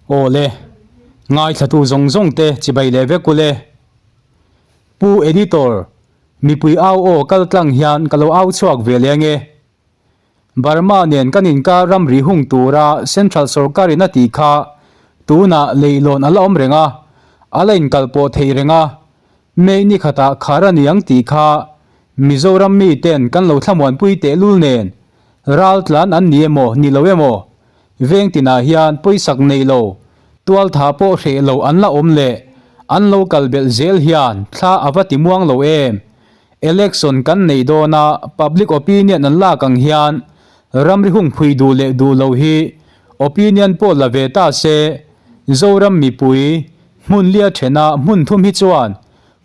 Aw le, ngaithlatu zawng zawng te chibai leh vek ule. Pu Editor, mipui au aw kal tlang hian ka lo au chhuak ve leh ange. Burma nen kan inkar ramri hung tura Central sorkarin a tih kha tunah leihlawn a la awm reng a, a la inkalpawh thei reng a, May ni khatah khar a ni ang tih kha Mizoram miten kan lo thlamuanpui tehlul nen raltlan an ni emaw ni lo emaw Veng tinah hian pawisak nei lo, tualtha pawh hreh lo an la awm leh an lo kal belh zel hian thla a va ti muang lo em? Election kan neih dawna public opinion an lak ang hian ramri hungphui duh leh duh lo hi opinion pawh la ve ta se, Zoram mipui hmun lia thena hmun thum hi chuan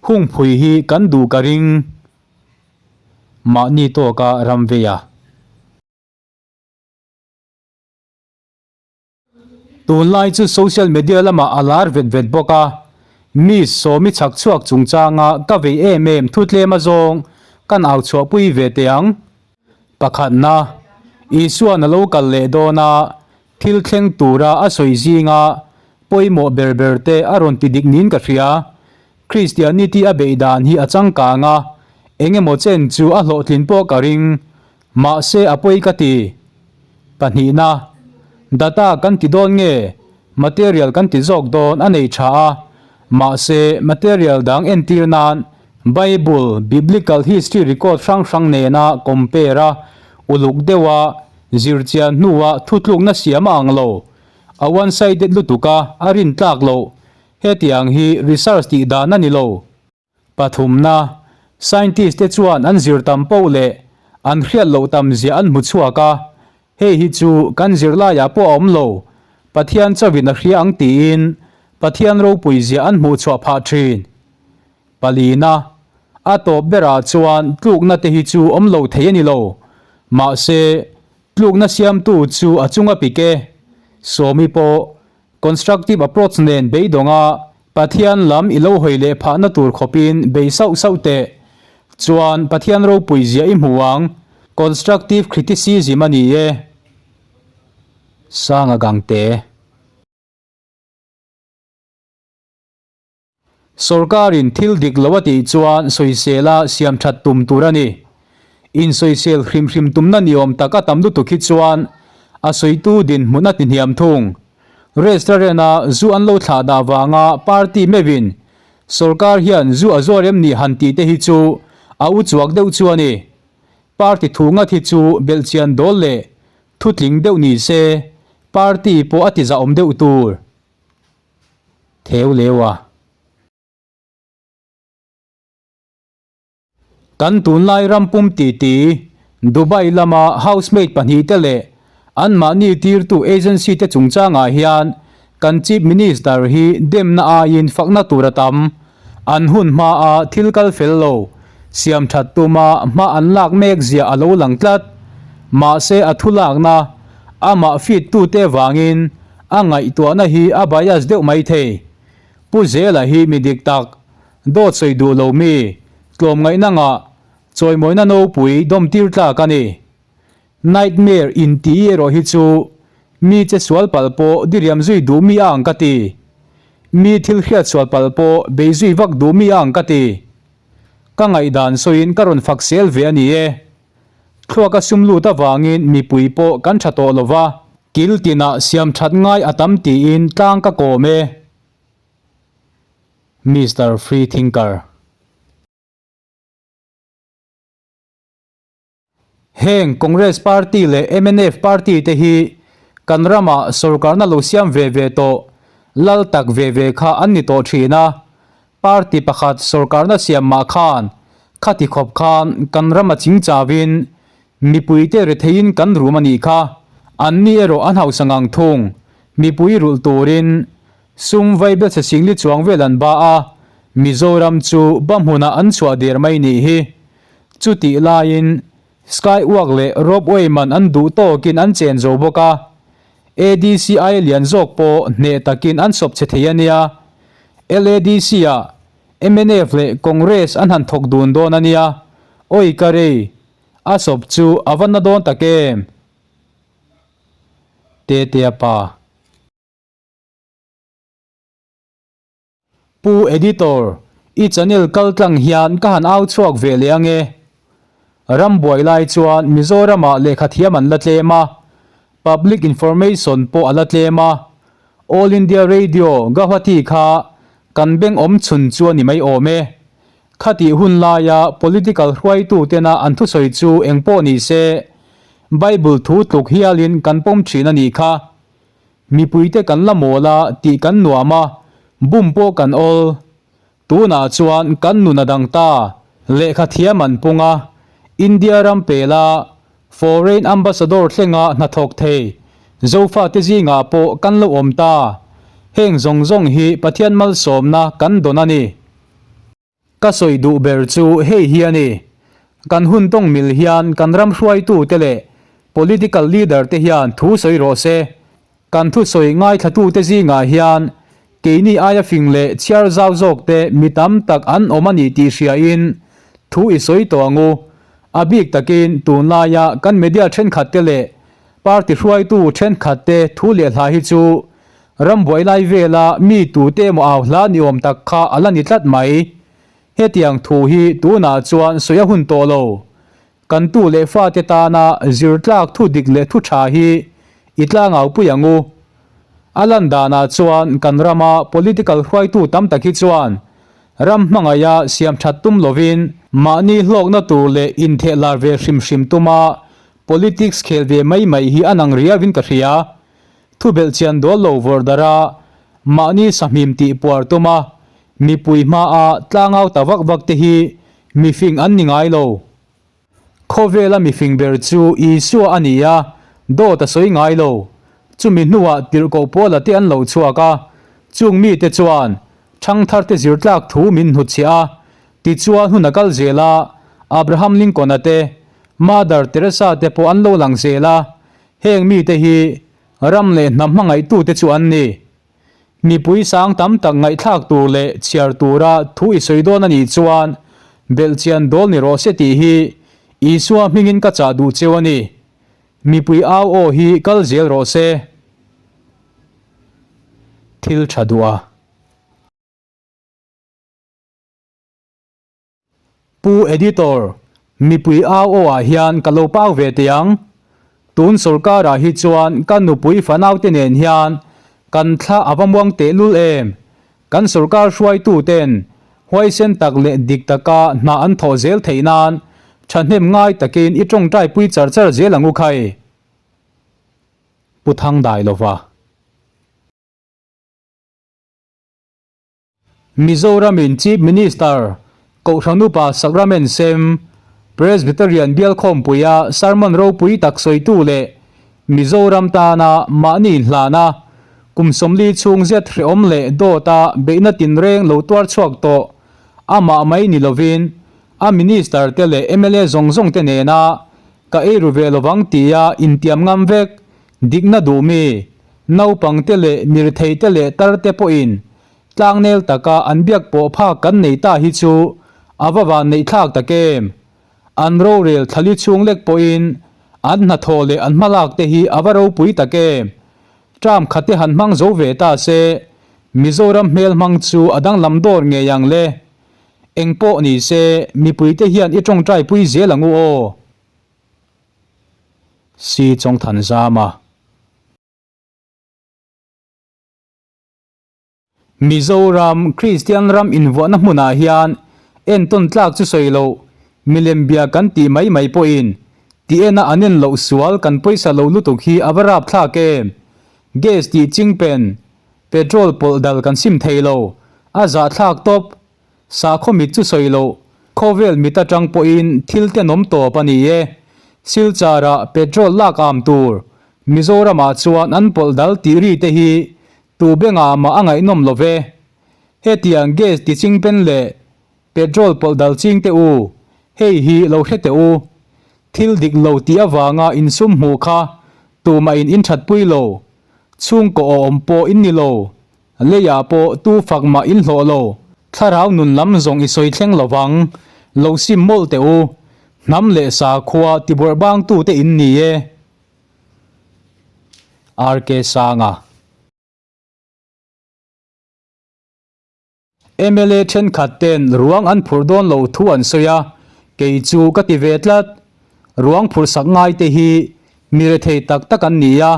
hungphui hi kan duh ka ring. Mahni tawka ram vei a. Tunlai chu social media lamah a lar vet vet bawk a, Miss Sawmi chhak chhuak chungchanga ka vei em em thu tlem azawng kan au chhuahpui ve teh ang. Pakhatna, Isua'n a lo kal leh dawn a, thil thleng tura a sawi zinga pawimawh ber ber te a rawn ti dik niin ka hria. Christianity a beih dan hi a changkang a, eng emaw chen chu a hlawhtlin pawh ka ring. Mahse a pawi ka ti. Pahnihna, Data kan ti dawn nge material kan ti zawk dawn a nei tha a, mahse material dang entir nan Bible, Biblical history record hrang hrang nena compare a, uluk deuha zirchian hnua thutlukna siam a ang lo. A one sided lutuk a, a rintlak loh. Hetiang hi research tih dan a ni lo. Pathumna, Scientist te chuan an zir tam poh leh an hriat loh tam zia an hmu chhuak a, hei hi chu kan zirlaiah pawh a awm lo, Pathian chauhin a hria ang tiin Pathian ropui zia an hmuh chhuah phah thin. Palina, A tawp berah chuan tlukna te hi chu awm lo thei a ni lo, mahse tlukna siamtu chu a chunga pik e. Sawmi pawh Constructive approach nen beidawnga Pathian lam i lo hawi leh phahna tur khawpin bei sauh sauh teh. Chuan Pathian ropui zia i hmu ang. Constructive criticism a ni e. Sanga Gangte. Sorkarin thil dik lo a tih chuan sawisela siam that tum tur a ni. Insawisel hrim hrim tumna ni awm tak a tam lutuk hi chuan a sawitu dinhmun a ti hniam thung. Restaurant-a zu an lo thlah dah vanga party meuhin sorkar hian zu a zuar em ni han tih te hi chu a u chuak deuh chu a ni. Party thu ngat hi chu belhchian dawl leh thutling deuh ni se party pawh a ti zahawm deuh tur. Theu leu a. Kan tunlai ram pum titi, Dubai lama housemaid pahnihte leh anmahni tirtu agency te chungchangah hian kan Chief Minister hi demna aiin fakna tur a tam. An hun hmaa thil kal fel lo, siam that tuma hma an lak mek zia a lo lang tlat. Mahse a thu lakna, amah feed tute vangin A ngaihtuahna hi a bias deuh mai thei. Pu Zela hi mi dik tak, dawt sawi duh lo mi, tlawmngaihna ngah, chawimawina nopui dawmtir tlak a ni. Nightmare inti erawh hi chu mi che sual palh pawh diriam zui duh mi a ang ka ti. Mi thil hriat sual palh pawh bei zui vak duh mi a ang ka ti. Ka ngaihdan sawiin ka rawn fak sel ve a ni e. Thluak a sum lut avangin mipui pawh kan tha tawh lo va. Kil tinah siam that ngai a tam tiin tlang ka kawm e. Mister Free Thinker. Heng Congress Party leh mnf Party te hi kan ramah sorkarna lo siam ve ve tawh, lal tak ve ve kha an ni tawh thin a. Party pakhat sorkarna siam mah khan khati khawp khan kan ram a ching chauin mipuite retheiin kan rum a nih kha. Anni erawh an hausa ngang thung. Mipui rulh turin sum vaibelchhe singli chuang vel an ba a, Mizoram chu ba hmunah an chhuah der mai nih hi. Chutih laiin Skywalk leh Ropeway man an duh tawkin an chen zo bawk a, ADC aia lian zawk pawh hneh takin an sawp chhe thei a nia. LADC-ah mnf leh Congress an han thawk dun dawn a nia. Awi ka rei, a sawp chu a va na dawn tak em? Tetea pa. Pu Editor, i channel kal tlang hian ka han au chhuak ve leh ange. Ram buai lai chuan Mizoramah lehkha thiam an la tlem a, public information pawh a la tlem a, All India Radio Gauhati kha kan beng awm chhun chu a ni mai awm e. Khatih hun laia political hruaitu tena an thusawi chu eng pawh ni se, Bible thu tluk hialin kan pawm thin a nih kha. Mipuite kan la mawl a tih kan nuam a, bum pawh kan awl. Tunah chuan kan nun a dang ta, lehkha thiam an pung a, India ram pela Foreign Ambassador thlenga hnathawk thei Zofate zingah pawh kan lo awm ta. Heng zawng zawng hi Pathian malsawmna kan dawn a ni. Ka sawi duh ber chu hei hi a ni, kan hun tawng mil hian kan ram hruaitute leh political leader te hian thu sawi rawh se. Kan thusawi ngaithlatute zingah hian keini aia fing leh chhiar zau zawkte mi tam tak an awm a ni tih hriain thu i sawi tawh ang u. A bik takin tunlaia kan media thenkhatte leh party hruaitu thenkhatte thu leh hla hi chu Ram buai lai vela mi tute emaw au hla ni awm tak kha a la ni tlat mai. Hetiang thu hi tunah chuan sawi a hun tawh lo. Kan tu leh fate tana zir tlak thu dik leh thu tha hi i tlangau pui ang u. A lan danah chuan kan rama political hruaitu tam tak hi chuan ram hmangaia siam that tum lovin mahni hlawkna tur leh intheh lar ve hrim hrim tuma politics khel ve mai mai hi a nang riauin ka hria. Thu belhchian dawl lo vawrh darh a, mahni sahmim tih puar tum a, mipui hmaa tlangau ta vak vak te hi mifing an ni ngai lo. Khawvela mifing ber chu Isua a ni a, dawt a sawi ngai lo. Chumi hnuah tirhkoh Paula te an lo chhuak a, chung mite chuan ṭhangthar te zirtlak thu min hnutchhiah a, tichuan hun a kal zel a, Abraham Lincoln-a te, Mother Teresa te pawh an lo lang zel a, Heng mite hi ram leh hnam hmangaihtute chu an ni. Mipui sang tam tak ngaihthlak tur leh chhiar tura thu i sawi dawn a nih chuan belhchian dawl ni rawh se tih hi Isua hmingin ka chah duh cheu a ni. Mipui au aw hi kal zel rawh se. Thil tha duh a. Pu Editor, mipui au aw ah hian ka lo pau ve teh ang. Tun sorkar ah hi chuan ka nupui fanau te nen hian kan thla a va muang teh lul em. Kan sorkar hruaitu ten huaisen tak leh dik taka hna an thawh zel theih nan thahnem ngai takin i tawngtai pui char char zel ang u khai. Pu Thangdailova. Mizoramin Chief Minister Kohhran Upa Sacrament Sem Presbyterian Bialkhawmpuia sermon ropui tak sawitu leh Mizoram tana mahni inhlana kum 40 chhung zet hrehawm leh dawta beihna tinreng lo tuar chhuak tawh amah mai ni lovin a Minister te leh mla zawng zawng te nena ka eiru ve lovang tia intiam ngam vek dikna duh mi naupang te leh mirthei te leh tar te pawhin Tlangnel taka an biak pawh phak kan nei ta hi chu a va van neih thlak tak em? An rorel thlali chhung lek pawhin an hnathawh leh an hmalak te hi a va ropui tak em? Term khat te han hmang zo ve ta se, Mizoram hmel hmang chu a danglam dawr ngei ang le. Eng pawh ni se, mipui te hian i tawngtai pui zel ang u aw. Si Chawngthanzama. Mizoram Kristian ram invuahna hmunah hian entawn tlak chu sawi loh, milem bia kan tih mai mai pawhin tih ena an en loh sual kan pawisa lo lutuk hi a va rapthlak em? Gas tih chingpen, petrol pawlh dal kan sim thei lo, a zahthlak tawp. Sakhaw mit chu sawi loh, khawvel mit atang pawhin thil tenawm tawp a ni e. Silchar-ah petrol lak am tur Mizoramah chuan an pawlh dal tih ri te hi Tu bengah mah a ngaihnawm lo ve. Hetiang gas ti chingpen leh petrol pawlh dal ching teh u, hei hi lo hre teh u. Thil dik lo tih avanga insum hmuh kha tumah in inthat pui lo. Chhungkaw awm pawh in ni lo. Leiah pawh tu fak mah in hlawh lo. Thlarau nun lam zawng i sawi thleng lo vang. Lo sim mawlh teh u. Hnam leh sakhua tibuarh bangtute in ni e. RK Sanga. Mla thenkhat ten ruang an phurh dawn lo thu an sawi a, kei chu ka ti ve tlat. Ruang phurh sak ngai te hi mi rethei tak tak an ni a,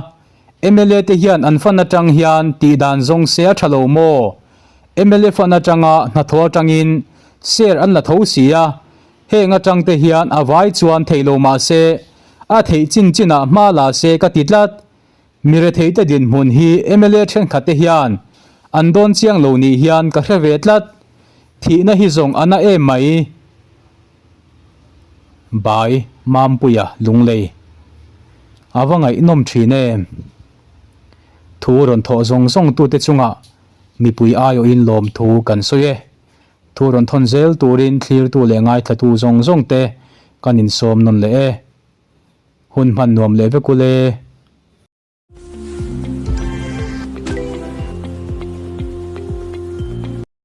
mla te hian an fan atang hian tih dan zawng se a tha lo maw? Mla fan atanga hnathawh atangin share an la tho si a, heng atang te hian a vai chuan theih lo mah se a theih chin chinah hma la se ka ti tlat. Mi retheite dinhmun hi mla thenkhat te hian an dawn chiang lo nih hian ka hre ve tlat. Thihna hi zawng a na em mai. Bai Mampuia Lunglei a va ngaihnawm thin em. Thu rawn thawh zawng zawng tute chungah mipui aiawhin lawmthu kan sawi e. Thu rawn thawn zel turin thlirtu leh ngaithlatu zawng zawng te kan insawm nawn leh e. Hun hman nuam leh vek ule.